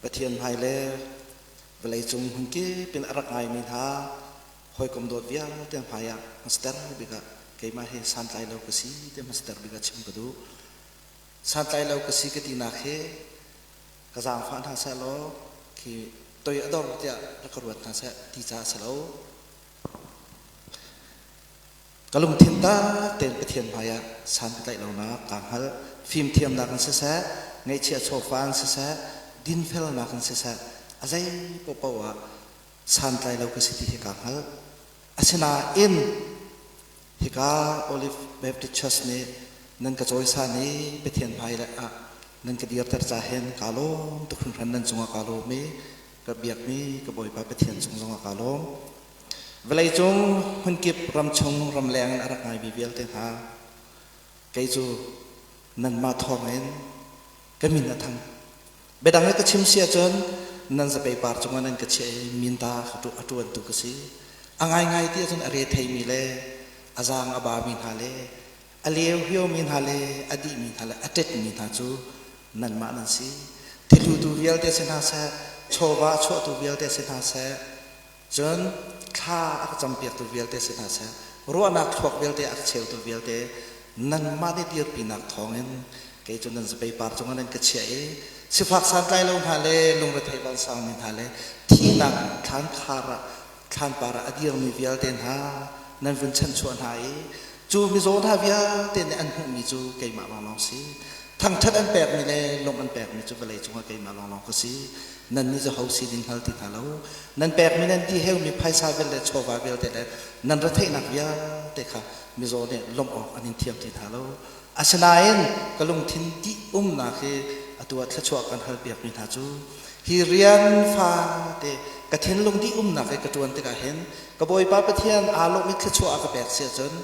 Pathian hmai le vawleicung hmunkip in a rak ngaimi hna hawikom dawt vialte hmai ah hmasater bik ah keimah hi santlai lo ka si ti hmasater bik ah chim ka duh. Santlai lo ka si ka tinak hi ka zaangfah hna seh law khi toi a dor tiah rak ka ruat hna seh ti caah a si lo. Ka lungthin tak tein Pathian hmaiah san ka tlaih lonak kaa hngalh. Fimthiamnak in siseh, ngeihchiah chawfa in siseh, dinfelnak in siseh, a zei paohpaoh ah santlai lo ka si ti hi kaa hngalh. Asinain hika Olive Baptist Church nih nan ka cawisan i Pathian hmai ah nan ka dirter ca hin kaa lawm tuk hringhran nan cungah kaa lawm i ka biakmi ka Bawipa Pathian cung zongah kaa lawm. Vawleicung hmunkip ramchung ramleng in a rak ngaimi vialte hna, kei cu nanmah thawngin ka min a thang. Biadang i ka chim si ahcun nan zapei par cungah nan ka chiah i minta a ṭuantu ka si. A ngaingai ti ahcun a re theimi le a zaang a bami hna le a leu hiomi hna le a dihmi hna le a ṭetmi hna cu nanmah nan si. Thilhlutu vialte si hna seh, chawva a chuahtu vialte si hna seh, Cun thla a ka campiaktu vialte si hna seh, ruahnak thluak vialte a ka cheutu vialte nanmah nih dirpinak thawngin kei cu nan zapei par cungah nan ka chiah i sifak santlai lo hna le lungrethei vansangmi hna le thihnak thlan khar ah thlanpar ah a dirmi vialte hna nan vun chanchuah hna i cu mizaw hna vialte nih an hmuhmi cu keimah lawnglawng si. Thangṭhat an pekmi le lawmh an pekmi cu vawlei cungah keimah lawnglawng ka si. Nannih cu ho si ding hngal ti hna lo. Nan pekmi nan ti heumi phaisa vialte chawva vialte le nan retheihnak vialte kha mizaw nih lawmh awk an in thiam ti hna lo. Asinain ka lungthin dih umnak hi atu ah thluachuah kan halpiakmi hna cu hi rian fate ka thinlung dih umnak i ka ṭuan tikah hin ka Bawipa Pathian aa lawmh i thluachuah a ka pek si ahcun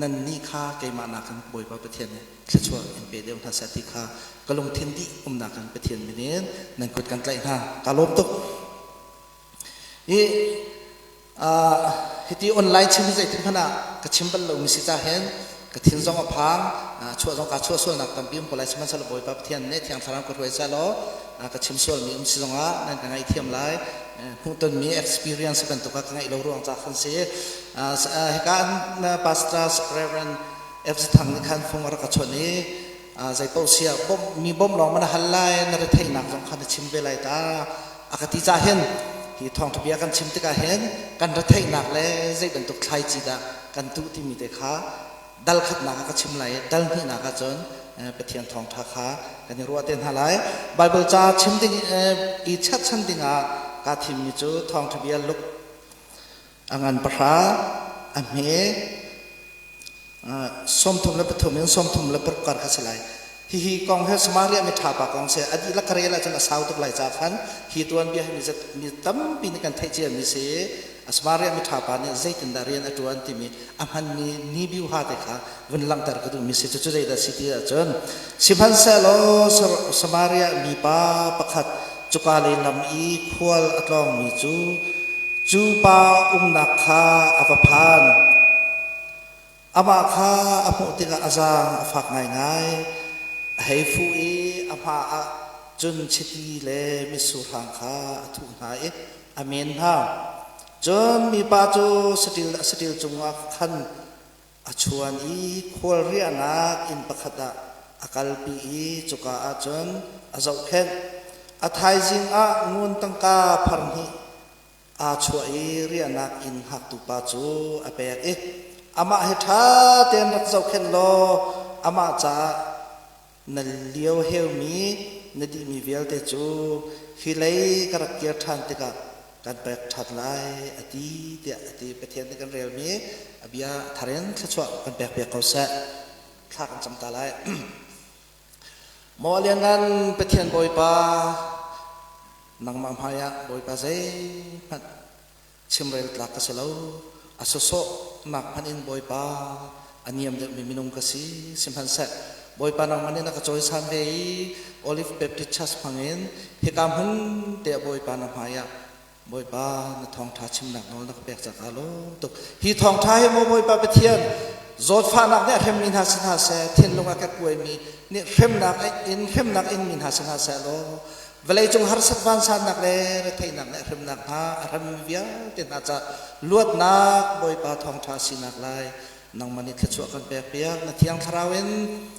nannih kha keimah nakin Bawipa Pathian nih thluachuah in pe deuh hna seh ti kha ka lungthin dih umnak in Pathian min in nan kut kan tlaih hna. Kaa lawm tuk. Hi hiti online chim hi zeitik hmanh ah ka chim bal lomi si ca hin ka thin zong a phang chuah zong kaa chuah sualnak tampi um ko lai sihmanhsehlaw Bawipa Pathian nih Thiang Thlarau ka hruai seh law ka chim sualmi um si zongah nan ka ngaihthiam lai hmuhtonmi experience bantuk ah ka ngeih lo ruang ca khan si hika pastor Reverend F. Thang nih khan fung a rak ka chawnh i zei paoh sia mi bawmh lawng man a hal lai na retheihnak zong kha na chim ve lai ta a ka ti ca hin hi thawngṭha bia kan chim tikah hin kan retheihnak le zei bantuk thlaici dah kan tuh timi te kha dal khatnak ah ka chim lai i dal hnihnak ah cun Pathian thawngṭha kha kan i ruah te hna lai. Bible ca chim ding i cherhchan dingah kaa thimmi cu thawngṭha bia Luke a ngan pahra a hme 33 in 36 kar kha si lai. Hihi kong hi Samaria mi ṭha pa kong si. A dihlak ka rel ahcun a sau tuk lai ca khan hi tuanbia hi mi tampi nih kan theih ciami si. Samaria mi ṭha pa nih zeitindah rian a ṭuan timi a hmanmi ni biuha te kha vun langhter ka duhmi si. Cucu zeidah si ti ahcun sihmanhsehlaw Samaria mipa pakhat cuka lei lam i khual a tlawngmi cu cu pa umnak kha a va phan. Amah kha a hmuh tikah a zaang a fak ngaingai. A hei fuh i a hma ah cun chiti le mitsur hang kha a thuh hna i a men hna. Cun mipa cu saṭil a saṭil cungah khan a chuan i khual riahnak inn pakhat ah a kalpi i cuka ah cun a zohkhenh. A thaizing ah ngun tangka phar hnih aa chuah i riahnak inn hngaktu pa cu a pek i amah hi ṭha tein rak zohkhenh law amah caah na lio heumi na dihmi vialte cu hi lei ka rak kir ṭhan tikah kan pek ṭhan lai a ti tiah a ti. Pathian nih kan relmi a bia thar in thluachuah kan pek piak ko seh. Thla kan cam ta lai. Maw Lianngan Pathian Bawipa, nangmah hmaiah Bawipa zeihmanh chimrel tlak ka si lo. A sawsawhnak hmanh in Bawipa a niam deuhmi minung ka si. Sihmanhseh Bawipa nangmah nih na ka cawisan ve i Olive Baptist Church hmangin hika hmun te ah Bawipa na hmaiah Bawipa na thawngṭha chimnak nawl na ka pek caah kaa lawm tuk. Hi thawngṭha hi maw Bawipa Pathian zawtfahnak nih a hremmi hna si hna seh, thinlung a kekkuaimi nih hremnak in hremnak ingmi hna si hna seh law, Vawleicung harsat vansannak le retheihnak le hremnak hna a hremmi vialte hna ca luatnak Bawipa thawngṭha sinak lai nangmah nih thluachuah kan pek piak. Na thiang thlarau in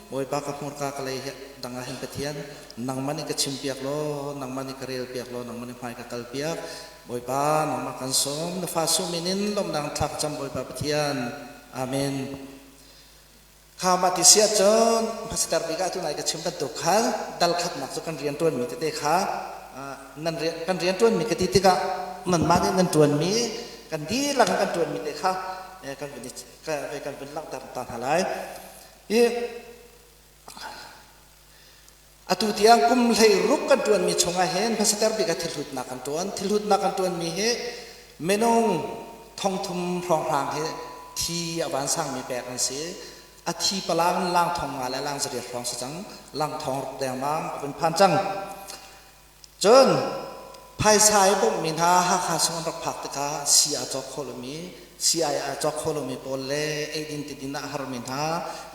Bawipa ka hmurka ka lei dang ah hin Pathian nangmah nih ka chim piak law nangmah nih ka rel piak law nangmah nih hmai ka kal piak. Bawipa nangmah kan sawm na fa sumin in lawmhnak thlak cam Bawipa Pathian. Amen. Kha mah ti si ahcun hmasater bik ah tunai ka chim bantuk khan dal khatnak cu kan rian ṭuanmi tete kha nan kan rian ṭuanmi ka ti tikah nanmah nih nan ṭuanmi kan dihlak in kan ṭuanmi te kha kan vun kan vun langhter ta hna lai. Hi atu tiang kum 16 kan ṭuanmi chungah hin hmasater bik ah thilhlutnak kan ṭuan. Thilhlutnak kan ṭuanmi hi minung 3000 hrawnghrang hi thi a vansangmi pek an si. A thi palang lang 500 le lang 800 hrawng si cang. Lang 600 dengmang a vun phan cang. Cun phaisa i bawmhmi hna Hakha chung an rak phak tikah sii aa cawk kho lomi, sii aa cawk kho lomi pawl le eidin tidin ah a harmi hna,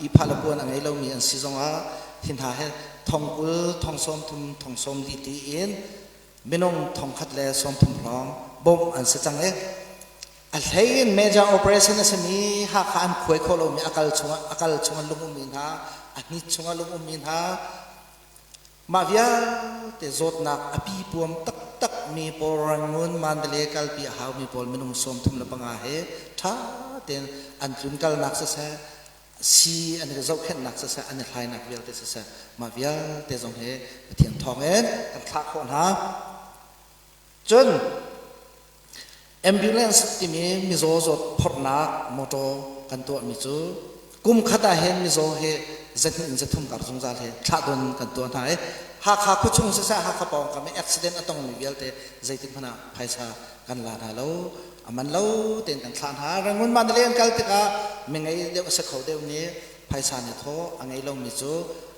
ihphah le puan a ngei lomi an si zongah hi hna hi 20,000, 30,000, 40 tiin minung 130 hrawng bawmh an si cang i a hlei in major operation a simi Hakha an khuai kho lomi a kal chungah a kal chungah lung ummi hna, a hnit chungah lung ummi hna, Mah vialte zawtnak a pipuam taktakmi pawl Rangoon, Mandalay kalpi a haumi pawl minung 35 he ṭha tein an tlunkalnak siseh, sii an i zohkhenhnak siseh, an i hlainak vialte siseh, mah vialte zong hi Pathian thawngin kan thlah khawh hna. Cun ambulance timi mizaw zawt phorhnak motor kan tuahmi cu kum khat ah hin mizaw hi 200 in 300 kar zungzal hi thlahdon kan tuah hna i Hakha khuachung siseh Hakha pawngkam i accident a tongmi vialte zeitik hmanh ah phaisa kan la hna lo a man lo tein kan thlah hna. Rangoon Mandalay an kal tikah mi ngei deuh a si kho deuh nih phaisa nih thaw a ngei lomi cu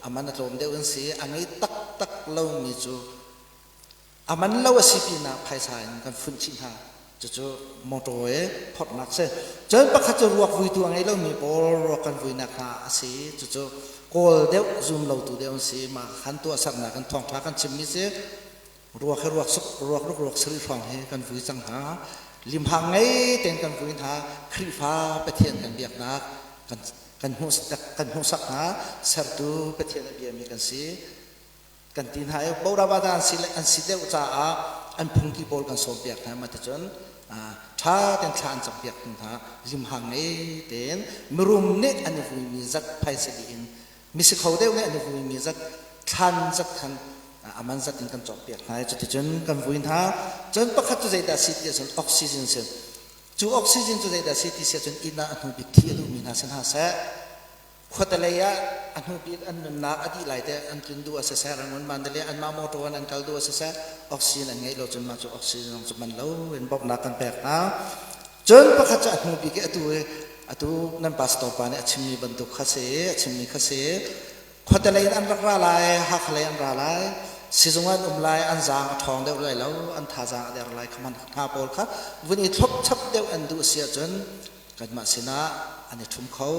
a man a tlawm deuh an si a ngei taktak lomi cu A man lo a si pinah phaisa in kan funh chih hna. Cucu motor i phorhnak si. Cun pakhat cu ruak vuitu a ngei lomi pawl ruak kan vuinak hna a si. Cucu kawl deuh zum lotu deuh an si. Mah khan tuahsernak in thawngṭha kan chimmi si. Ruak hi ruak suk ruak ruk ruak sarih hrawng hi kan vui cang hna. Limhang ngei tein kan vui hna. Khrihfa Pathian kan biaknak kan kan hmuhsak kan hmuhsak hna. Sertu Pathian a biami kan si. Kan ti hna i Boravada an si an si deuh caah an phungki pawl kan sawmpiak hna ma ticun ṭha tein thla an campiak hna limhang ngei tein mirum nih an i vuimi zat phaisa dih in misi kho deuh nih an i vuimi zat thlan zat khan aman zat in kan cawkpiak hna i cuticun kan vui hna. Cun pakhat cu zeidah si ti ahcun oxygen si. Cu oxygen cu zeidah si ti si ahcun inn ah a hnu bik thi a duhmi hna si hna seh, khuatelei ah a hnubik an nunnak a dih lai te an tlun duh a siseh, Rangoon Mandalay anmah motor in an kal duh a siseh, oxygen an ngeih lo cun mah cu oxygen zong cu man lo in bawmhnak kan pek hna. Cun pakhat cu a hnubik i atu i atu nan pastor pa nih a chimmi bantuk kha si a chimmi kha si khuatelei in an rak ra lai, Hakha lei an ra lai, sizung an um lai, an zaang a ṭhawng deuh lai lo, an thazaang a der lai kha hna pawl kha vun i thlop chap deuh an duh si ahcun kanmah sinah an i ṭhum kho.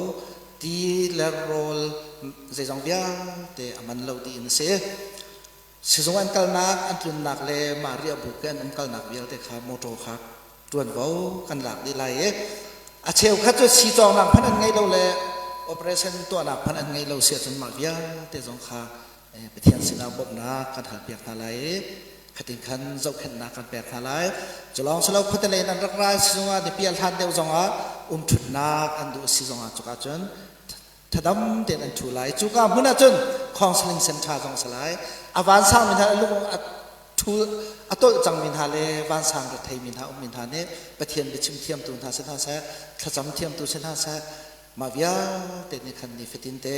Ti le rawl zeizong vialte a man lo tiin a si. Sizung an kalnak, an tlunnak le mah riahbuk i an umkalnak vialte kha motor kha ṭuanvo kan lak dih lai i a cheukhat cu sii cawknak hmanh an ngeih lo le operation tuahnak hmanh an ngeih lo si ahcun mah vialte zong kha Pathian sinah bawmhnak kan halpiak hna lai i khatin khan zohkhenhnak kan pek hna lai. Cu lawng si lo khuate lei in an rak ra si zongah nipi a hlan deuh zongah umṭhutnak an duh si zongah cuka cun thadam tein an ṭhu lai. Cuka hmun ah cun counseling center zong a si lai. A vansang mi hna lung a ṭhu a tolh cangmi hna le vansang rethei mi hna ummi hna nih Pathian biachim thiamtu hna si hna seh, thlacam thiamtu si hna seh, mah vialte nih khan nifatin te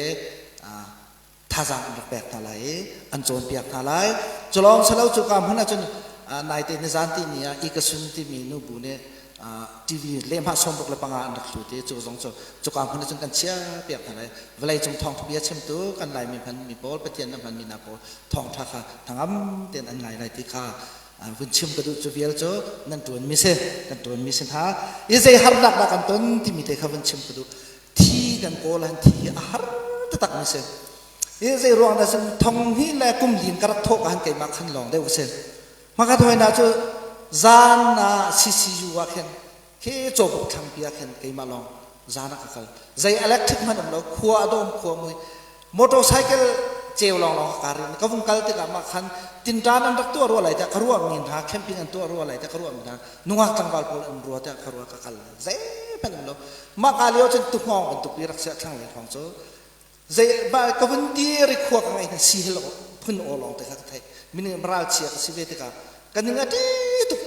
thazaang an rak pek hna lai i an cawnpiak hna lai. Cu lawng si lo cuka hmun ahcun naite nizan ti ni ah Ikasun timi nubu nih TV lehhmah 65 an rak hlut i cu zong cu cuka hmun ahcun kan chia piak hna lai. Vawleicung thawngtha bia chimtu kan Laimi hmanmi pawl Pathian a hmanmi hna pawl thawngtha kha hnangam tein an ngai lai ti kha vun chim ka duh. Cu vial cu nan ṭuanmi si kan ṭuanmi si hna i zei harnak dah kan ton timi te kha vun chim ka duh. Thi kan kawl han thi a har taktak mi si. Hi zei ruang dah cun thong hnih le kum lin ka rak thawh ka han keimah khan lawng deuh ka si. Hmaka thawina cu zan ah CCU ah khin khi cawbuk thlangpi ah khin keimah lawng zan ah ka kal. Zei electric hmanh um lo, khua a dawm khua mui. Motorcycle ceu lawng lawng ka kar in ka vung kal tikah mah khan tinṭan an rak tuah rua lai tiah ka ruah mi hna camping an tuah rua lai tiah ka ruah mi hna nungak tlangval pawl an rua tiah ka ruah ka kal zei hmanh um lo mah ka lio cun tuhngawng bantuk pi rak si thlang lei hrawng cu zei ba ka vun dir i khua ka ngai si hel phun aw lawng te kha ka theih mining ral chia ka si ve tikah ka ning a ṭi tuk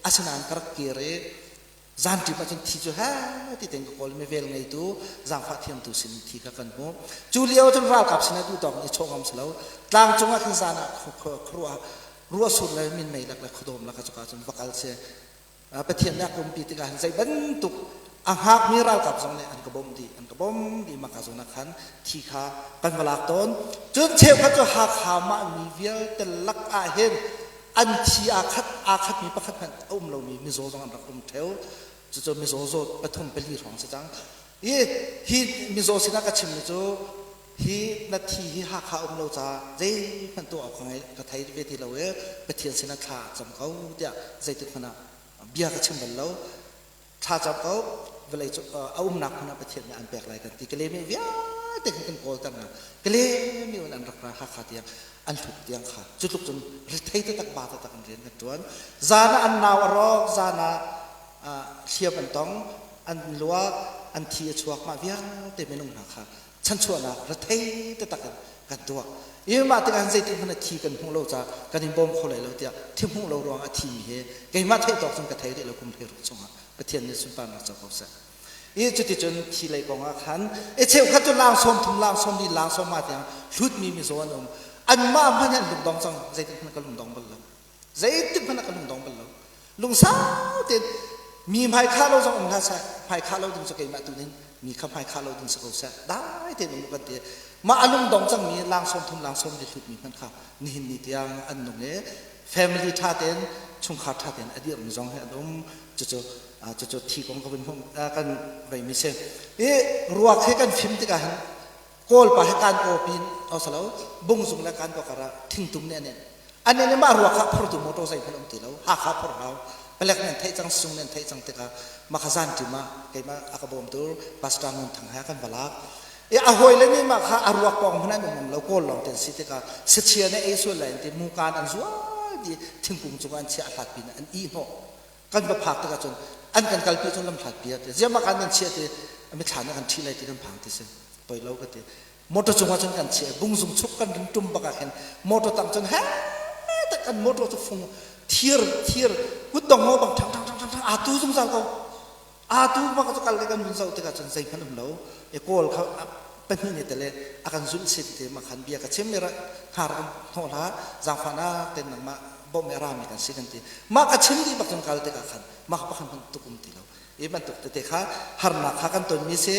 asinain ka rak kir i zan ṭip ahcun thi cu he ti tein ka kawl mi vel ngeitu zaangfah thiamtu sin thi kha kan hmu cu lio cun ralkap sinah duh tawk in i chawh ngam si lo tlang cungah khin zan ah khuaruah ruah sur le minmei lak le khuadawm lak cuka cun va kal si Pathian nih a umpi tikah hin zei bantuk a hngakmi ralkap zong nih an ka bawmh dih an ka bawmh dih maka zawn ah khan thi kha kan va lak tawn cun cheukhat cu Hakha mah mi vialte lak ah hin an thi aa khat aa khatmi pakhat hmanh a um lomi mizaw zong an rak um theo cucu mizaw zawt pathum pali hrawng si cang i hi mizaw sinah ka chimmi cu hi na thi hi Hakha um lo ca zeihmanh tuah awk ka ngei ka thei ve ti lo i Pathian sinah thla cam ko tiah zeitik hmanh ah bia ka chim bal lo thla cam ko vawlei cu a umnak hmun ah Pathian nih an pek lai kan ti Kalemi vialte khan kan kawl ter hna Kalemi in an rak ra Hakha tiang an hlut tiang kha cu tluk cun rethei taktak ba taktak an rian kan tuan zan ah an nau a rawk zan ah hliam an tong an luak an thi a chuak mah vialte minung hna kha chanchuahnak rethei taktak in kan tuah i mah tikah zeitik hmanh thi kan hmuh lo ca kan in bawm kho lai lo tiah thi hmuh lo ruang a thi mi he keimah theih tawk cun ka thei rih lo kum 16 chungah Pathian nih sunparnak co ko seh i cuticun thi lei kong ah khan i cheukhat cu lang sawm thum lang sawm li lang sawm nga tiang hlutmi mizaw an um anmah hmanh an lungdong cang zeitik hmanh ka lungdong bal lo zeitik hmanh ka lungdong bal lo lungsau tein mi hmai khah lo zong um hlah seh hmai khah lo ding cu keimah tu ning mi kha hmai khah lo ding si ko seh dai tein um kan ti mah a lungdong cangmi lang sawm thum lang sawm li hlutmi hmanh kha nihin ni tiang an nung i family tha tein chungkhar tha tein a dirmi zong hi an um cucu cucu thi kong ka vun hmuh kan vei mi si i ruak he kan fim tikah hin Kawl pa he kan aw pin aw salo bungzung le kan kar ah thingtum nih an en an en i mah ruak kha phortu motor zei hmanh um ti lo Hakha phor hau palek nih an theih cang sung nih an theih cang tikah mah kha zan ṭim ah keimah a ka bawmtu pastor Ngun Thang he kan va lak i a hawile nih mah kha a ruak pawng hmanh an um ngam lo kawl lawng te an si tikah sachia nih ei sual lai an ti mukaan an zual di thingkung cungah an chiah a hlat pin an ih hnawh kan va phak tikah cun an kan kalpi cun lam hlat pi ti ziah mah kan nan chiah ti mithla nih kan ṭhi lai ti kan phang ti si poi lo ka ti motor cungah cun kan chiah bungzung chuk kan rin tum bak ah khin motor tang cun he tak kan motor cu fung thir thir kutdong ngo bang thang thang thang thang aa tu zungzal ko aa tu bak cu kal le kan vun zoh tikah cun zeihmanh um lo e kawl kha pahnih ne tele a kan zulh sin te ma khan bia ka chim mi ra har kan hnawh hla zaangfahnak ten nangmah bawmh me rami kan si kan ti mah ka chim dih bak cun kal tikah khan mah pakhat hmanh tuk um ti lo i bantuk tete kha harnak kha kan tonmi si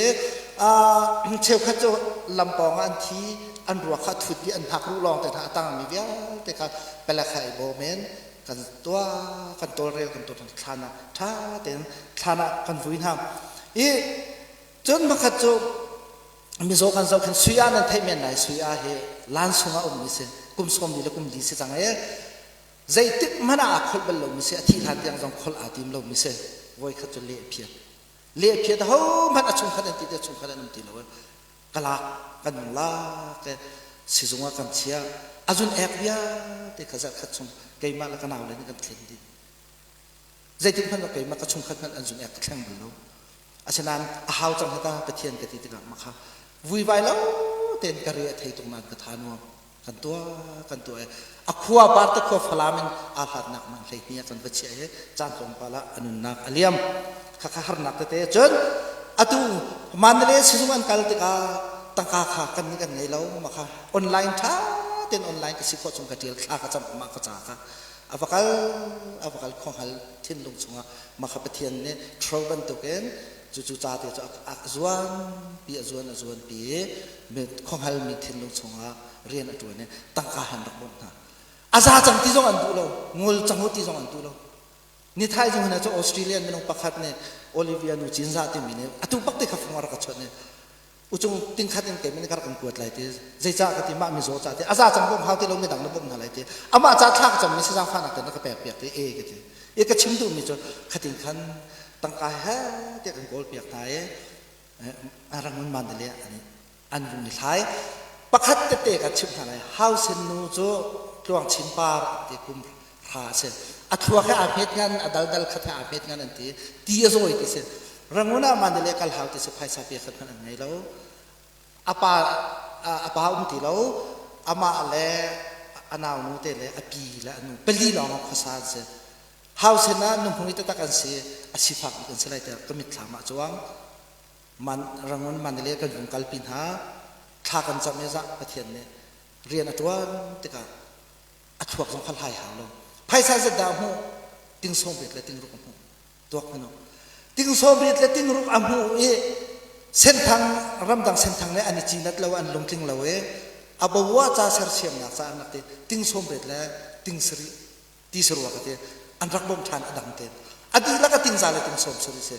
cheukhat cu lampawng ah an thi an ruak kha thut i an hak ruh lawng te hna a tangmi vialte kha palek ha i bawm in kan tuah kan tawlrel kan tuah thlan ah ṭha tein thlan ah kan vui hna i cun pakhat cu mizaw kan zoh khan sui ah nan theih men lai sui ah hi lan sungah ummi si kum sawm li le kum li si cang e zeitik hmanh ah aa kholh bal lomi si a thih hlan tiang zong kholh aa tim lomi si voi khat cu leh phiat leh phiat ho hmanh a chungkhat an ti te chungkhat an um ti lo kalak kan nung lak te sizung ah kan chia azun ek vialte kha zarh khat chung keimah le ka nau le nih kan thlen dih zeitik hmanh ah keimah ka chungkhat hmanh an zun ek ka thleng bal lo asinain a hau cang hata Pathian ka ti tikah mah kha vuivai lo tein ka re a thei tuk nain ka tha nuam kan tuah kan tuah a khua parte khua Falam in aa hlatnak man hlei hni ah kan va chiah i caan tlawmpal ah a nunnak a liam khakha harnak tete cun atu Mandalay sizung an kal tikah tangka kha kan nih kan ngei lo ma kha online tha ten online ka si khawh chung ka tial thla ka cam ma ka ca kha a va kal a va kal khuanghal thinlung chungah ma kha Pathian nih thro bantukin cucu ca te cu a zuan pi a zuan a zuan pi i khuahngal mi thinlung chungah rian a ṭuan i tangka han rak bawmh hna a za cang ti zong an duh lo ngol cang u ti zong an duh lo ni thaizing hna cu Australian minung pakhat nih Olivia nu Cinzah timi nih atu bak te kha fung a rak ka chawnh i Ucung tingkhat in keimah nih ka rak kan kuat lai ti. Zeicah ka ti mah mizaw ca ti. A za cang bawmh hau ti lo midang na bawmh hna lai ti. Amah ca thla ka cam mi si zaangfahnak te na ka pek piak ti e ka ti. I ka chim duhmi cu khatin khan tangka he tiah kan kawl piak hna i Rangoon Mandalay ah an vung i thlai. Pakhat tete ka chimh hna lai. Hausen nu cu Tluang Chin Par an ti kum hra a si. A thluak he aa hmet ngan, a daldal khat he aa hmet ngan an ti. Ti a zawi ti si. Rangoon ah Mandalay kal hau ti si phaisa pe khat hmanh an ngei lo. A pa a pa um ti lo. Amah le a naunu te le a pi le a nu pali lawng khuasa an si. Hausen ah nuhmui taktak an si, a sifak bik an si lai tiah ka mitthlam ah cuang. Man, Rangoon Mandalay kan vung kalpi hna. Thla kan cam i zah Pathian nih rian a ṭuan tikah a thluak zong kha hlai hau lo. Phaisa zat dah a hmuh? Ting sawm riat le ting ruk a hmuh. Tuak hmanh u. Ting sawm riat le ting ruk a hmuh i Senthang ramdang Senthang nih an i cinat lo an lungtling lo i a bawah ca sersiamnak ca an rak ti ting sawm riat le ting sarih ti si rua ka ti an rak bawmh ṭhan a dang tein a dihlak a tingza le ting sawm sari si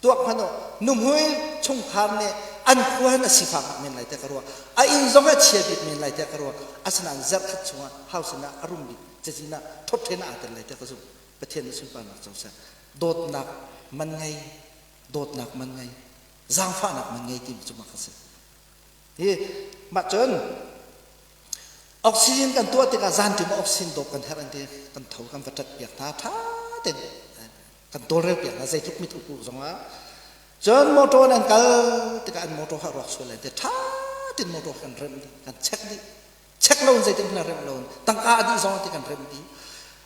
tuak hmanh u nuhmui chungkhar nih an khua hin a sifak bik men lai tiah ka ruah a inn zong a chia bik men lai tiah ka ruah asinain zarh khat chungah house ah a rum bik cazin ah top ten ah aa tel lai tiah ka zumh Pathian nih sunparnak co seh dawtnak man ngei dawtnak man ngei zaangfahnak man ngei timi cu mah kha si hi mah cun Oxygen kan tuah tikah zanṭim ah oxygen dawp kan herh an ti. Kan tho kan va ṭat piak hna ṭha tein kan tawlrel piak hna zeitluk mit uku zongah. Cun motor in an kal tikah an motor kha ruak sual lai ti ṭha tein motor kan remh dih kan check dih. Check lo in zeitin hmanh remh lo in tangka a dih zong ti kan remh dih.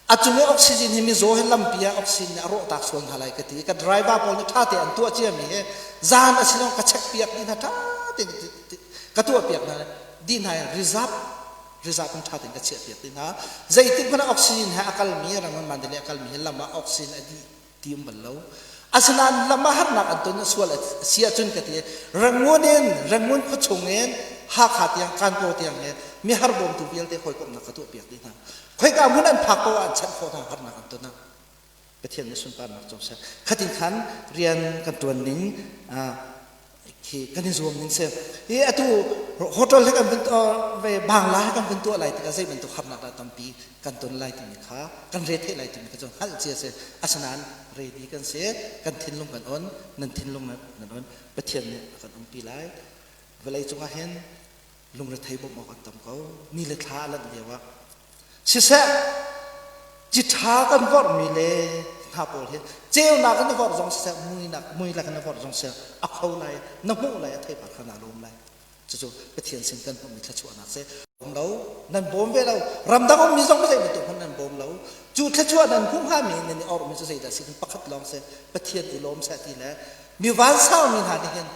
A cung i oxygen hi mizaw hi lampi ah oxygen nih a rawh tak sual hna lai ka ti. Ka driver pawl nih ṭha tein an tuah ciami hi zan a si zong ka check piak dih hna ṭha tein ka tuah piak hna. Dih hna in reserve reserve in ṭha tein ka chiah piak dih hna. Zeitik hmanh ah oxygen he a kalmi Rangoon Mandalay a kalmi hi lam ah oxygen a dih ti um bal lo. Asinain lam ah harnak an ton sual a si ahcun ka ti Rangoon in Rangoon khuachung in Hakha tiang Kankaw tiang he mi har bawmtu vialte hawikomhnak ka tuah piak dih hna. Khoika hmun an phak paoh ah an chanh khawh hna harnak an ton ah Pathian nih sunparnak co seh. Khatin khan rian kan ṭuan ning khi kan i zuam ning si. Hi atu hotel he kan vun ve bangla he kan vun tuah lai tikah zei bantuk harnak dah tampi kan ton lai timi kha kan re theih lai timi kha cu hngalh cia si. Asinain ready kan si, kan thinlung kan on, nan thinlung nan on. Pathian nih a kan umpi lai. Vawlei cungah hin lungrethei bawmh awk an tam ko. Ni le thla a lanh lio ah Siseh, ciṭha kan vorhmi le hna pawl hi ceunak in na vorh zong siseh, muinak muilak in na vorh zong siseh, a kho lai, na hmuh lai, a theipar kha naa lawm lai. Cucu Pathian sin kan hmuhmi thluachuahnak si. Bawm lo, nan bawm ve lo. Ramdang ummi zong zei bantuk hmanh nan bawm lo. Cu thluachuah nan hmuh hngami nan i orhmi cu zeidah si pakhat lawng si. Pathian i lawm seh ti le mi vansaumi hna nih hin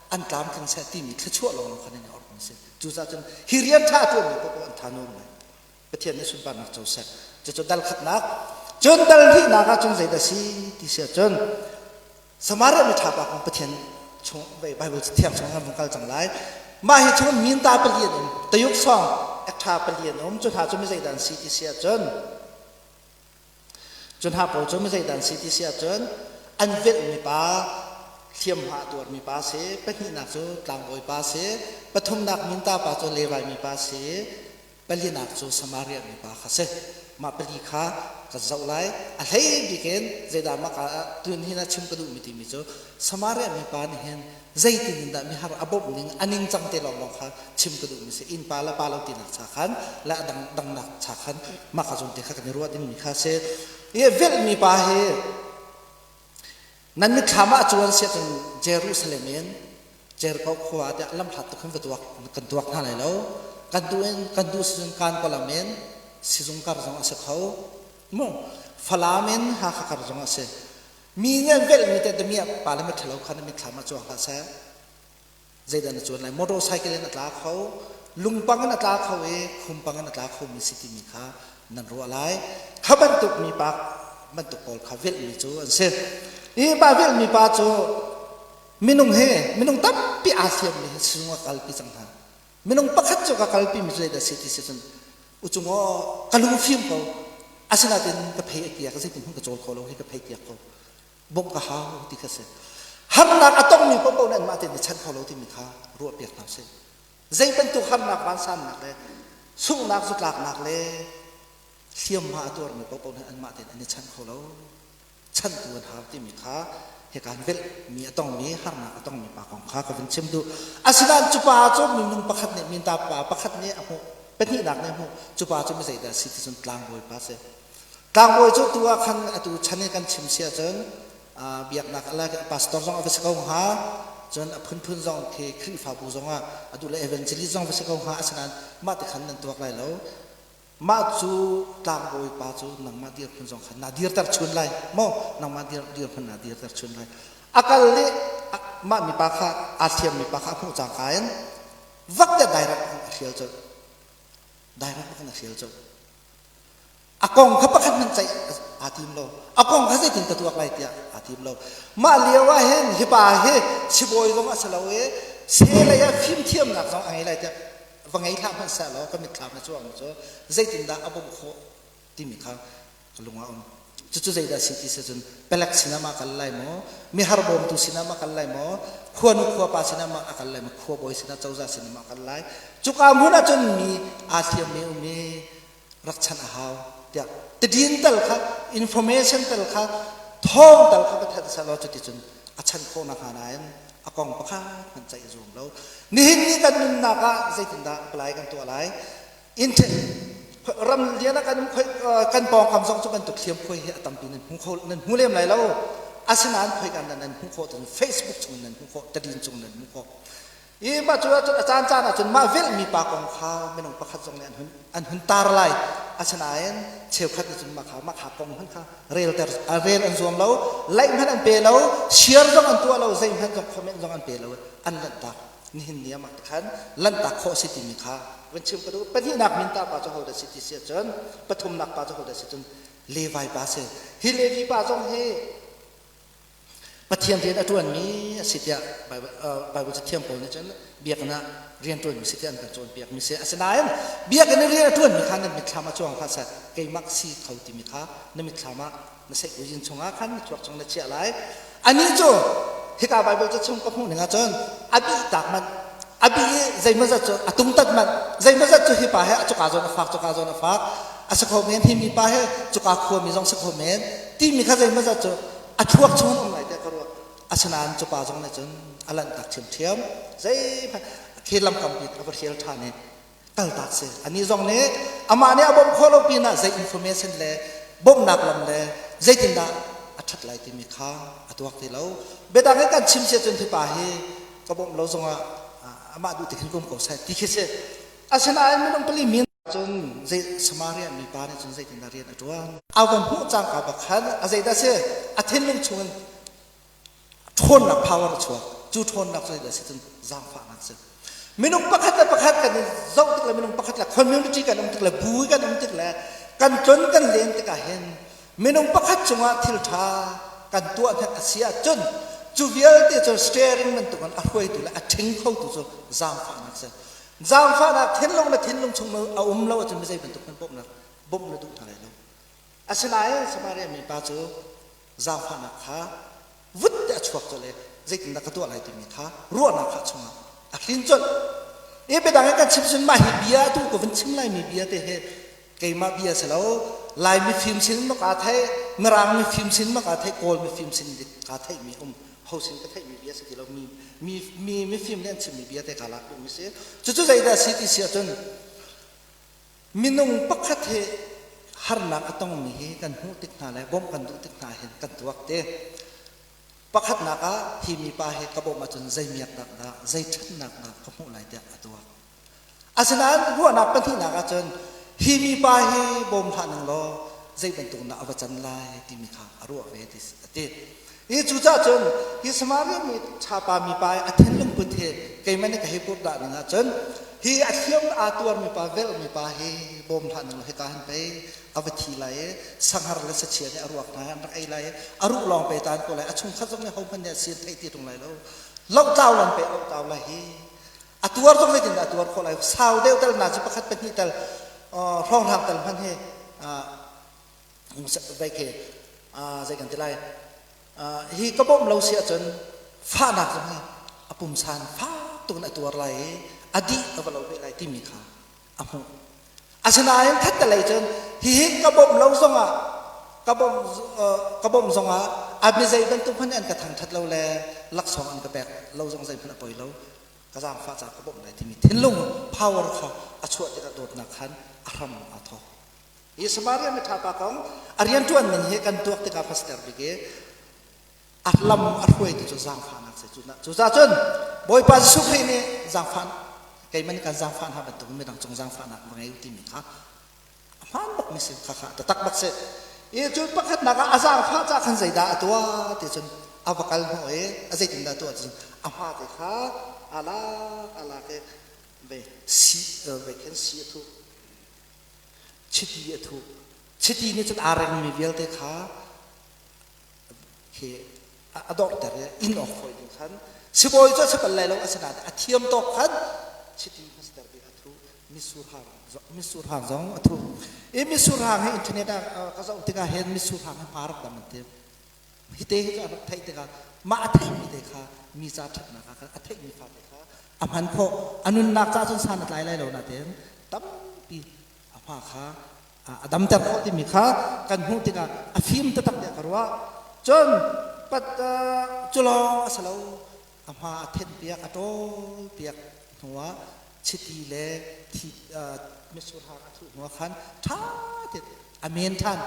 an tlamtling seh timi thluachuah lawnglawng kha nan i orhmi si. Cucaah cun hi rian ṭha a ṭuanmi paoh an ṭha nuam lai. Pathian nih sunparnak co seh. Cucu dal khatnak. Cun dal hnihnak ah cun zeidah si ti si ahcun Samaria mi ṭha pa kong Pathian chung Bible thiang chung kan vung kal cang lai. Mah hi chung minta pali an um. Tayuk song ekṭha pali an um. Cu hna cu mi zeidah an si ti si ahcun Cu hna pawl cu mi zeidah an si ti si ahcun an velhmi pa, hliamhma a tuarmi pa si, pahnihnak cu tlangbawi pa si, pathumnak minta pa cu Levi mi pa si, palinak cu Samaria mi pa kha si. Mah pali kha kan zoh lai. A hlei bik in zeidah mah ka tun hin a chim ka duhmi timi cu Samaria mi pa nih hin zeitin in dah mihar a bawmh ning a ningcang te lawnglawng kha chim ka duhmi si innpa le pa lo tinak cha khan le a dang dangnak cha khan mah ka zawn te kha kan i ruah dingmi kha si i velhmi pa hi nan mitthlam ah cuan siah cun Jerusalem in Jericho khua tiah lamhlat tuk hin va tuak kan tuak hna lai lo kan duh in kan duh sizung kan kolam in sizung kar zong a si kho mu Falam in Hakha kar zong a si Mi nih an velhmi te damiah pa le miṭhalo kha na mitthlam ah cuang hlah seh. Zeidah na cuan lai? Motorcycle in a tla kho, lungpang in a tla kho i khumpang in a tla khomi si timi kha nan ruah lai. Kha bantuk mi pa bantuk pawl kha velhmi cu an si. Hi pa velhmi pa cu minung he minung tampi aa hliammi he sizung a kalpi cang hna. Minung pakhat cu ka kalpi mi cu zeidah si ti si cun ucung aw ka lungfim ko asinain ka phei a kiak zeitin hmanh ka cawl kho lo hi ka phei kiak ko bawmh ka hau ti kha si. Harnak a tongmi paohpaoh nih anmah tein i chanh kho lo timi kha ruahpiak hna usih. Zei bantuk harnak vansannak le sunghnak zutlaknak le hliamhma a tuarmi paohpaoh nih anmah tein an i chanh kho lo. Chanhtu an har timi kha hika an velhmi a tongmi harnak a tongmi pa kong kha ka vun chim duh. Asinain cu pa cu minung pakhat nih minta pa pakhat nih a hmuh, pahnihnak nih a hmuh. Cu pa cu mi zeidah a si ti cun tlangbawi pa a si. Tlangbawi cu tu ah khan atu chan i kan chim si ahcun biaknak a pastor zong a va si ko hnga cun a phunphun zong khi Khrihfabu zong ah a duh le evangelist zong va si ko hnga asinain mah ti khan nan tuak lai lo mah cu tlangbawi pa cu nangmah dirhmun zong khan naa dirter chun lai maw nangmah dirhmun naa dirter chun lai a kal i mah mipa kha aa thiam mipa kha a hmuh cangka in vak te direct a hrial colh direct bak in a hrial colh A kong kha pakhat hmanh ceih aa tim lo. A kong kha zeitin ka tuak lai tiah aa tim lo. Mah lio ah hin hi pa hi sibawi zong a si lo i selei ah fimthiamnak zong a ngei lai tiah va ngei hlah hmanh seh law ka mitthlam a cuang cu zeitindah a bawmh khawh timi kha ka lung ah um. Cucu zeidah si ti si cun palek sinah ma kal lai maw, mihar bawmtu sinah ma kal lai maw, khuanu khuapa sinah ma a kal lai maw, khuabawi sinah cozah sinah ma a kal lai. Cuka hmun ah cun mi aa hliammi um i rak chanh a hau tiah tadin tal kha information tal kha thawng tal kha ka thanh selaw cuticun a chan khawh nakhnga nain a kong pakhat hmanh ceih a zuam lo. Nihin ni kan nunnak ah zeitindah apply kan tuah lai? Ram lian ah kan kan pawngkam zong cu bantuk hliamkhuai hi a tampi nan hmu kho nan hmu lem lai lo. Asinain khoikan nan hmuh khawh cun Facebook chung nan hmuh khawh, tadin chung nan hmuh khawh. I mah cu ahcun a caancaan ahcun mah velhmi pa kong kha minung pakhat zong nih an hun an hun tar lai. Asinain cheukhat nih cun mah kha mah kha kong hmanh kha relter rel an zuam lo, like hmanh an pe lo, share zong an tuah lo, zeihmanh zong comment zong an pe lo, an lanhtak. Nihin ni ah mah khan lanhtak khawh a si timi kha van chim ka duh. Pahnihnak min ta pa cu hodah si ti si ahcun pathumnak pa cu hodah si cun Levi pa si. Hi Levi pa zong hi Pathian rian a ṭuanmi a si tiah Baibal cathiang pawl nih cun biakinn ah rian ṭuanmi si tiah an kan cawnpiakmi si. Asinain biakinn i rian a ṭuanmi kha nan mitthlam ah cuang hlah seh. Keimah si kho timi kha na mitthlam ah na seihkuzin chungah khan na thluak chung na chiah lai. Anih cu hika Baibal ca chung ka hmuh ning ahcun a bih tak manh a bih i zeimawzat cu a tungtat manh zeimawzat cu hi pa he cuka zawn a fak cuka zawn a fak a si kho men hi mi pa he cuka khuami zong si kho men timi kha zeimawzat cu a thluak chung an um lai tiah ka ruah. Asinain cu pa zong nih cun a lanhtak ṭhiamṭhiam. Zeihmanh khi lamkam bik a va hrial ṭhan i kaltak si. Anih zong nih amah nih a bawmh khawh lo pinah zei information le bawmhnak lam le zeitindah a ṭhat lai timi kha a tuak ti lo. Biadang in kan chim si ahcun hi pa hi ka bawmh lo zongah amah duh ti khin kum ko seh ti khi si. Asinain minung pali min Cun zei Samaria mipa nih cun zeitindah rian a ṭuan? A va hmuh cangka bak khan a zeidah si? A thinlung chungin ṭhawnnak power a chuak. Cu ṭhawnnak cu zeidah si cun zaangfahnak si. Minung pakhat le pakhat kan i zoh tik le minung pakhat le community kan um tik le bu kan um tik le kan tlun kan len tikah hin minung pakhat cungah thil ṭha kan tuah hnek a si ahcun cu vialte cu steering bantukin a hruaitu le a ṭhing khotu cu zaangfahnak si. Zaangfahnak thinlung le thinlung chung a um lo ahcun mizei bantuk hmanh bawmhnak bawmh na duh hna lai lo. Asinain Samaria mipa cu zaangfahnak kha vut te a chuak colh i zeitindah ka tuah lai timi kha ruahnak kha chungah a hlin colh. I biadang in kan chim cun mah hi bia atu ka vun chim laimi bia te hi keimah bia si lo Lai mifim sin ma kaa theih Mirang mifim sin ma kaa theih Kawl mifim sin kaa theihmi um ho sin ka theihmi bia si ti lo mi mi mi mifim nih an chimmi bia te kaa lak duhmi si cucu zeidah si ti si ahcun minung pakhat hi harnak a tongmi hi kan hmuh tik hna le bawmh kan duh tik hna hin kan tuak te pakhatnak ah hi mipa hi ka bawmh ahcun zei miaknak dah zei ṭhatnak dah ka hmuh lai tiah a tuak Asinain ruahnak pahnihnak ahcun hi mipa hi bawm hlah ning law zei bantuk dah a va can lai timi kha a ruah ve ti a ti. Hi cucaah cun hi Samaria mi ṭhapa mipa i a thinlung put hi keimah nih ka hei purh dah ning ahcun hi a hliam aa tuar mipa velh mipa hi bawm hlah ning law hika hin pei a va thi lai i sanghar le sachia nih a ruak hna an rak ei lai i a ruh lawng pe taan ko lai a chungkhat zong nih hohmanh nih a si an theih ti ṭung lai lo lohtlau lan pe lohtlau lai hi A tuar zong zeitin dah a tuar khawh lai? Sau deuh tal na cu pakhat pahnih tal hrawnghrang tal hman hi vai khi zei kan ti lai hi ka bawmh lo si ahcun Fahnak zong hi a pumsan fak tuk in a tuar lai i a dih a va lo ve lai timi kha a hmuh. Asinain khattelei cun hihi ka bawmh lo zongah ka bawmh ka bawmh zongah a mizei bantuk hmanh an ka thangṭhat lo le laksawng an ka pek lo zong zeihmanh a poi lo. Ka zaangfah caah ka bawmh lai timi thinlung power kha a chuah tikah dawtnak khan a hram aa thawk. Hi Samaria miṭha pa kong a rianṭuan ning hi kan tuak tikah pastor bik i a lam a hruaitu cu zaangfahnak si cu cucaah cun Bawipa Jesuh Khrih nih zaangfah keimah nih kan zaangfah hna bantukin midang cung zaangfahnak va ngei u timi kha a hmaan bak mi si kha kha taktak bak si i cun pakhatnak ah a zaangfah ca khan zeidah a tuah ti cun a va kal hnawh i a zeitindah a tuah ti cun a hma te kha a lak a lak i ve si ve khin si a thuh chiti a thuh chiti nih cun aa rengmi vialte kha khi a dorhter i inn awk fawi ding khan sibawi cu a si bal lai lo asinain a thiam tawk khan chiti hmaster bik a thu mitsur hang mitsur hang zong a thu i mitsur hang hi internet ah ka zoh tikah hin mitsur hang hi hma rak dam an ti hi te hi cu a rak theih tikah mah a theihmi te kha mi ca ṭhatnak ah khan a theihmi fate kha a hman khawh a nunnak ca cun san a tlai lai lo nain tampi a hma kha a damter khawh timi kha kan hmuh tikah a fim taktak tiah ka ruah. Cun pat cu lawng a si lo a hma a thenh piak a ṭawl piak hnuah chiti le thi mitsur hang a thuh hnuah khan ṭha tein a men ṭhan.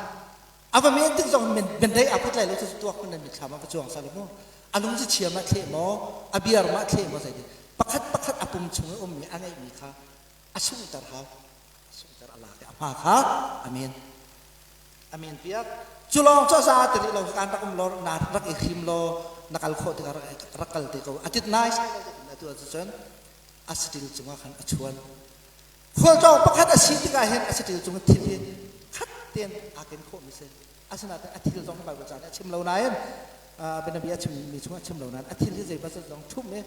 A va men tik zong men dei aa put lai lo cu tuak hmun nan mitthlam ah va cuang sal mu. A lung cu chia ma thleh maw a biar ma thleh maw zei pakhat pakhat a pum chung i ummi a ngeihmi kha a sunghter hau. Sungter a lak i a hma kha amen amen piak cu lawng cu a za ti rih lo kan rak um law na rak i hrim law na kal khawh tikah rak kal te ko a tit nai sai lo te atu ahcun a satil cungah khan a chuan khualtlawng pakhat a si tikah hin a satil cung thil hi khat tein aa ken khawh mi si asinain a thil zong Bible ca nih a chim lo nain bianabia a chimmi chungah a chim lo nain a thil hi zei bantuk zong ṭhum i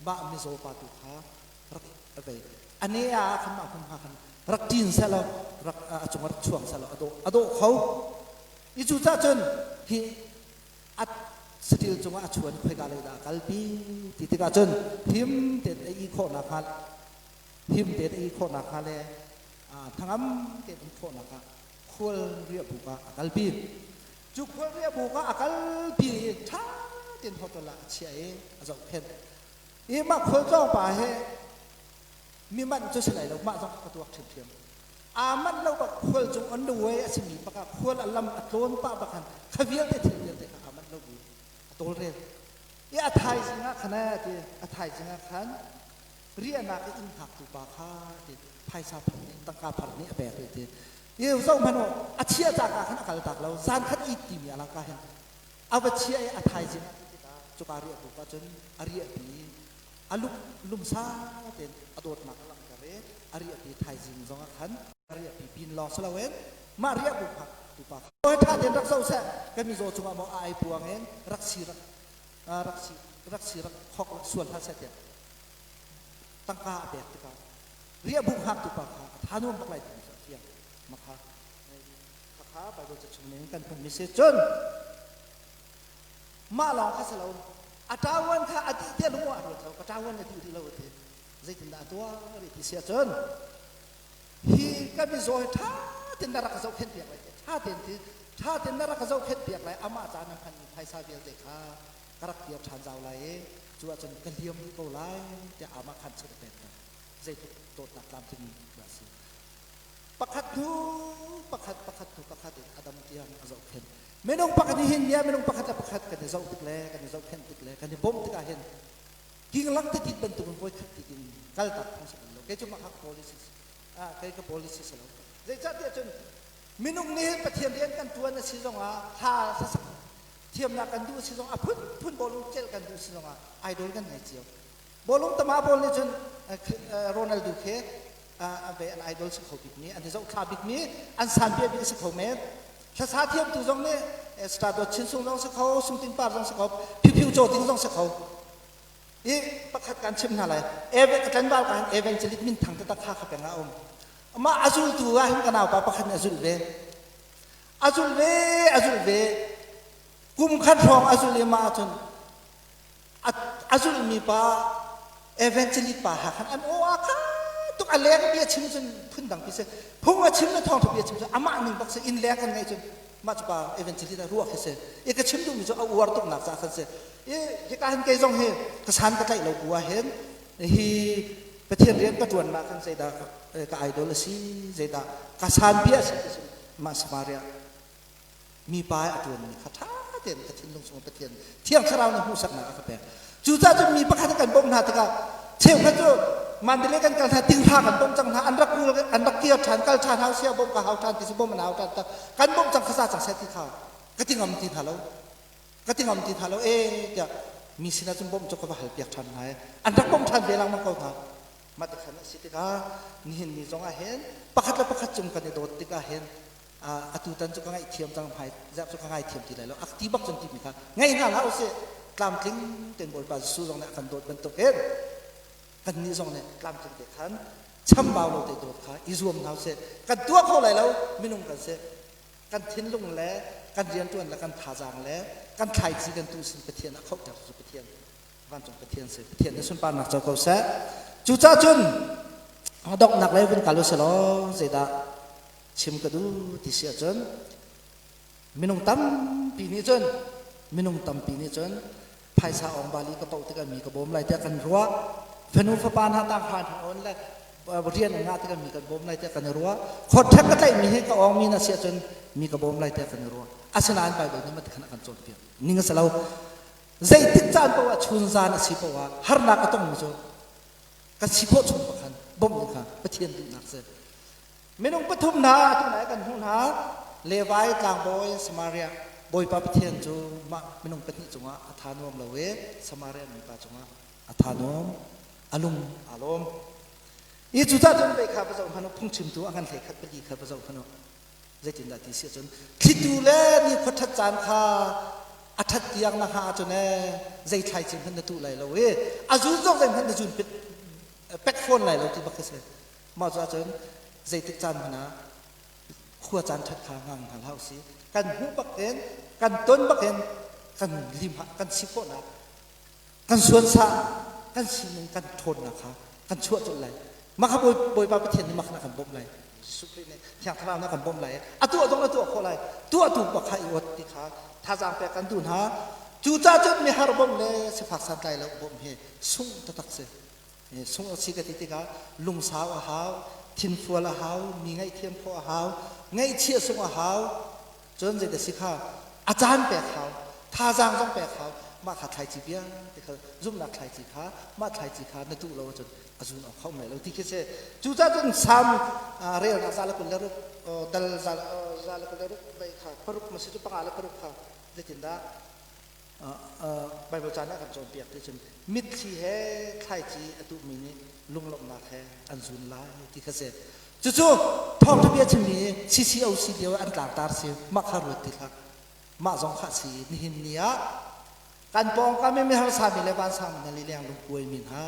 mah mizaw pa tu kha rak vei ane ah khan mah hmun hma khan rak ṭin selaw rak a cung rak chuang selaw a dawh a dawh kho i cu cah cun hi a saṭil cungah a chuan khoika lei dah a kalpi ti tikah cun him tein a i khawhnak hnga him tein a i khawhnak hnga le thangam tein um khawhnak ah khual riahbuk ah a kalpi cu khual riahbuk ah a kalpi i ṭha tein hotel ah a chiah i a zohkhenh I mah khualtlawng pa hi mi manh cu si lai lo mah zong ka tuak ṭhiamṭhiam. Aa manh lo bak khual cung on the way a simi bak ah khual a lam a tlawn pah bak khan kha vialte thil vialte kha aa manh lo bu a tawlrel. I a thaizing ah khan eh ti a thaizing ah khan riahnak i inn hngaktu pa kha ti phaisa phar nih tangka phar nih a pek rih ti. I zoh hmanh u a chiah cak ah khan a kal tak lo zan khat it timi a langka hin A va chiah i a thaizing ah tikah cuka riahbuk ah cun a riahpi a lung lungsa tein a dawtnak a langhter i a riahpi thaizing zong ah khan a riahpi pin lawng si loin mah riahbuk kha tupa kha ṭha tein rak zoh seh kan mizaw cungah maw a ai puang in rak si rak rak si rak si rak khok sual hlah seh tiah tangka a pek tikah riahbuk hngaktu pa kha a tha nuam bak lai ti cu a fiang makha Khakha Bible ca chung ning kan hmuhmi si cun mah lawng kha si lo a ṭawan kha a dih tiah lung ah ruat lo ka ṭawan a dih rih lo ti zeitindah a tuah rih ti si ahcun hi ka mizaw hi ṭha tein na rak ka zohkhenh piak lai ṭha tein ti ṭha tein na rak ka zohkhenh piak lai amah ca na hmanmi phaisa vialte kha ka rak kir ṭhan zau lai i cu ahcun ka liam dih ko lai tiah amah khan chin a pek hna zeitluk dawtnak tlamtling dah a si Pakhat hnu pakhat, pakhat hnu pakhat in a dam tiang a zohkhenh. Minung pakhat nih hin bia minung pakhat le pakhat kan i zoh tik le kan i zohkhenh tik le kan i bawmh tikah hin kinglang titit bantukin voi khat tik in kaltak phung si bal lo. Kei cu mah kha policy ah kei ka policy si lo. Zeicahtiah cun minung nih hin Pathian rian kan ṭuan a si zongah thla hlasak thiamnak kan duh a si zongah a phunphun bawlung celh kan duh a si zongah idol kan ngei cio. Bawlung tama pawl nih cun Ronaldo khi an idol si kho bikmi, an i zohthla bikmi, an sanpiah bik a si kho men. Hlasa thiamtu zong nih Star Dawt Chin Sung zong si kho, Sung Tin Par zong si kho, Phiu Phiu Caw Ding zong si kho. I pakhat kan chim hna lai. Tlanval ka hin evangelist min thang taktak kha kha peng ah a um. Amah a zultu ah hin ka naupa pakhat nih a zulh ve. A zulh ve, a zulh ve. Kum khat hrawng a zulh i mah ahcun a A zulhmi pa evangelist pa ha khan an aw a kha tuk a leng bia chim cun phundang pi si phung a chim le thawngtha bia chim cun amah ning bak si inn leng kan ngaih cun mah cu pa evangelist a ruak hi si i ka chim duhmi cu a uar tuk nak ca khan si i hika hin kei zong hi ka san ka tlaih lo bu ah hin hi Pathian rian ka ṭuannak khan zeidah ka idol a si zeidah ka san bia a si ti mah Samaria mipa a ṭuanmi kha ṭha tein ka thinlung chung Pathian Thiang Thlarau nih hmuhsaknak a ka pek. Cucaah cun mi pakhat kan bawmh hna tikah cheukhat cu Mandalay kan kal hna tinghra kan bawmh cang hna an rak kul an rak kir ṭhan kal ṭhan hau sia bawmh ka hau ṭhan ti cu bawmh an hau ṭhan tak kan bawmh cang kha za cang seh ti kha ka ti ngam ti hna lo ka ti ngam ti hna lo e tiah mi sinah cun bawmh cu ka va hal piak ṭhan hna i an rak bawmh ṭhan ve lengmang ko hna mah ti khan a si tikah nihin ni zong ah hin pakhat le pakhat cung kan i dawt tikah hin atu tan cu ka ngaihthiam cang hmai zerh cu ka ngaithiam ti lai lo ak ti bak cun timi kha ngei hna hlah usih tlamtling ten Bawipa Jesuh zong nih a kan dawt bantuk hin kannih zong nih tlamtling te khan chambau lo te dawt kha i zuam hna usih kan tuah kho lai lo minung kan si kan thinlung le kan rianṭuan le kan thazaang le kan thlaici kan tuh sin Pathian a khohter cu Pathian vancung Pathian si Pathian nih sunparnak co ko seh cucaah cun donghnak lei vun kal u selaw zeidah chim ka duh ti si ahcun minung tampi nih cun minung tampi nih cun phaisa ong bali ka poh tikah mi ka bawm lai tiah kan ruah fanu fapa hna tang hran on le rian ngah tikah mi kan bawm lai tiah kan i ruah khot ṭhek ka tlaih mi hi ka ong mi na si ahcun mi ka bawm lai tiah kan i ruah asinain Bible nih mati khan a kan cawnpiak ning a si lo zeitik caan paoh ah chun zan a si paoh ah harnak a tongmi cu kan si khawh chung pakhan bawmh ding kha Pathian duhnak si minung pathum hna atu nai kan hmuh hna Levi tlangbawi Samaria Bawipa Pathian cu mah minung pahnih cungah a tha nuam lo i Samaria mipa cungah a tha nuam a lung aa lawm i cucaah cun vei kha va zoh hmanh u phungchimtu a ngan hlei khat pali kha va zoh hmanh u zeitindah ti si ahcun thlitu le nikhua ṭhat caan kha a ṭhat tiang na hngah ahcun ee zei thlaici hmanh na tuh lai lo i a zun zong zeihmanh na zun pek fawn lai lo ti bak khi si mah cu ahcun zeitik caan hmanh ah khua caan ṭhat kha ngang hna hlah usih kan hmuh bak in kan ton bak in kan lim kan si khawhnak kan suansah kan sining kan ṭhawnnak kha kan chuah colh lai mah kha Bawipa Pathian nih mah kha kan bawmh lai Jesuh Khrih nih Thiang Thlarau nih kan bawmh lai a tuah zong na tuah khawh lai tuahtu bak kha i ot ti kha thazaang pek kan duh hna cucaah cun mihar bawmh le sifak santlai lo bawmh hi sung taktak si sung a si ka ti tikah lungsau a hau thinfual a hau mi ngaihthiam khawh a hau ngaihchia sung a hau cun zei si kha a caan pek hau thazaang zong pek hau mah kha thlaici vialte kha zumhnak thlaici kha mah thlaici kha na tuh lo ahcun a zun awk kha um lai lo ti khi si cucaah cun Salm relnak za le 26 dal za le 26 bei kha paruk ma si cu panga le paruk kha zeitindah Bible caan ah kan cawnpiak ti cun mitthli he thlaici a tuhmi nih lunglawmhnak he an zun lai ti kha si cucu thawngṭha bia chimmi CCOC lio an tlangtar si mah kha ruat ti hlah mah zong kha si nihin ni ah kan pawngkam i miharsa mi le vansang mi hna lileng lungkuai mi hna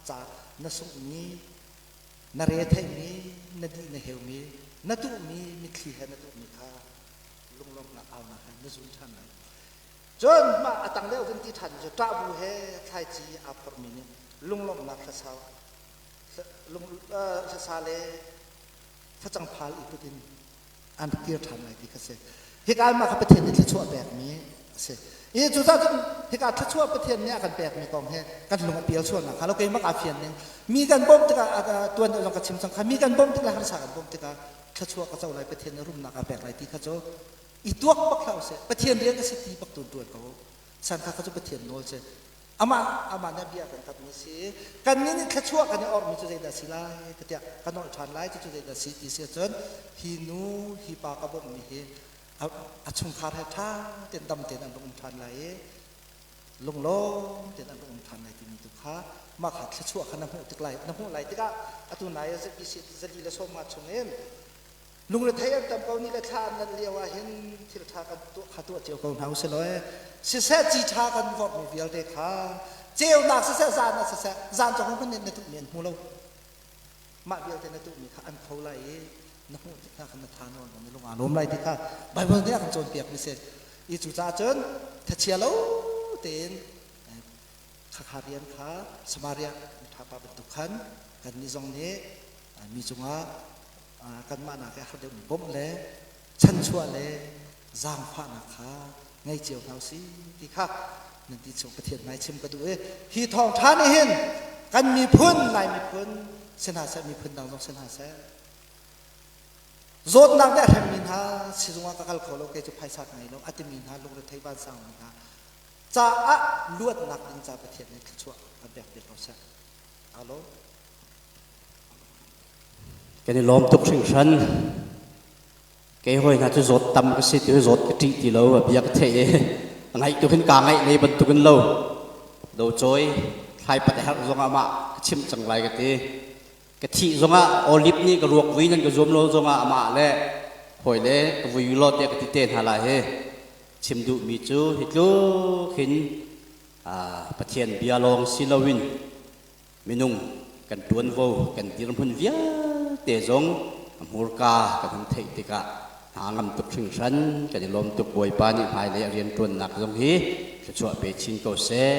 ca na sunghmi na re theihmi na dih na heumi na tuhmi mitthli he na tuhmi kha lunglawmhnak aunak he na zun ṭhan lai Cun mah a tang deuh vun ti ṭhan cu ṭahbu he thlaici aa phormi nih lunglawmhnak hlasau hlasa le facang phal i put in an kir ṭhan lai ti kha si. Hika mah kha Pathian nih thluachuah pekmi a si. I cucaah cun hika thluachuah Pathian nih a kan pekmi kong hi kan lung a pial sualnak kha lo keimah kaa fian ning mi kan bawmh tikah tuan deuh zong ka chim cang kha mi kan bawmh tikah harsa kan bawmh tikah thluachuah ka co lai Pathian nih rumnak a pek lai ti kha cu i tuak bak hlah usih Pathian rian a si ti bak tu tuan ko san kha cu Pathian nawl si amah amah nih bia kan kapmi si kan nih nih thluachuah kan i ormi cu zeidah si lai tiah kan nolh ṭhan lai cu zeidah si ti si ahcun hi nu hi pa ka bawmhmi hi a chungkhar he ṭha tein dam tein an rak um ṭhan lai i lunglawm tein an rak um ṭhan lai timi tu kha mah kha thluachuah kha na hmuh tik lai na hmuh lai tikah atu nai ZBC 450 chung in Lungrethei an tam ko ni le thla an nanh lio ah hin thil ṭha kan tuah kha tuah cio ko hna usih law siseh ci ṭha kan vorhmi vialte kha ceunak siseh zan ah siseh zan cu hmun in na tuhmi an hmu lo mah vialte na tuhmi kha an kho lai i na hmuh tik hna khan na tha nawn na lung aa lawm lai ti kha Bible nih a kan cawnpiak mi si i cucaah cun thachia lo tein. Khakha rian kha Samaria miṭha pa bantuk khan kannih zong nih mi cungah kanmah nak i a har deuhmi bawmh le chanchuah le zaangfahnak kha ngei cio hna usih ti kha nan ti chung Pathian hmai chim ka duh i hi thawngṭha nih hin kan miphun Lai miphun si hna seh, miphun dang zong si hna seh, zawtnak nih a hremmi hna, sizung ah ka kal kho lo, kei cu phaisa ka ngei lo a timi hna, lungrethei vansangmi hna caah luatnak ding ca Pathian nih thluachuah kan pek piak ko seh. Alo. Kan i lawm tuk hringhran. Kei hawi hna cu zawt tam ka si ti zawt ka ṭih ti lo, a bia ka theih i a ngaih tuk in kaa ngaih lei bantuk in lo. Do cawi thlai pat a herh zongah mah ka chimh cang lai ka ti. Ka thih zongah olive nih ka ruak vui nan ka zuam lo zongah amah le hawi le ka vui law tiah ka ti te hna lai hi. Chim duhmi cu hi tluk hin Pathian bia lawng si loin minung kan ṭuanvo kan dirhmun vialte zong a hmurka kan hun theih tikah hna ngam tuk hringhran. Kan i lawm tuk. Bawipa nih hmailei a rianṭuannak zong hi thluachuah pe chin ko seh.